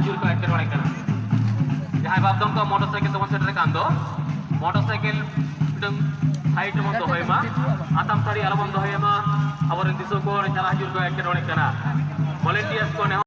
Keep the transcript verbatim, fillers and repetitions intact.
ᱦᱤᱡᱩᱜ ᱠᱚ ᱮᱴᱠᱮᱴᱚᱬᱮ ᱠᱟᱱᱟ᱾ ᱡᱟᱦᱟᱸᱭ ᱵᱟᱯᱫᱚᱢ ᱠᱚ ᱢᱚᱴᱚᱨ ᱥᱟᱭᱠᱮᱞ ᱛᱮᱵᱚᱱ ᱥᱮᱴᱮᱨ ᱠᱟᱱ ᱫᱚ, ᱢᱚᱴᱚᱨ ᱥᱟᱭᱠᱮᱞ ᱢᱤᱫᱴᱟᱝ ᱥᱟᱭᱤᱰ ᱨᱮᱵᱚᱱ ᱫᱚᱦᱚᱭ ᱢᱟ, ᱟᱛᱟᱢ ᱥᱟᱹᱲᱤ ᱟᱞᱚᱵᱚᱱ ᱫᱚᱦᱚᱭ ᱢᱟ᱾ ᱟᱵᱚᱨᱮᱱ ᱫᱤᱥᱩᱣᱟᱹ ᱠᱚ ᱪᱟᱞᱟᱜ ᱦᱤᱡᱩᱜ ᱠᱚ ᱮᱴᱠᱮᱴᱚᱬᱮ ᱠᱟᱱᱟ᱾ ᱵᱷᱚᱞᱮᱱᱴᱤᱭᱟᱨᱥ ᱠᱚ ᱱᱮᱦᱚᱨ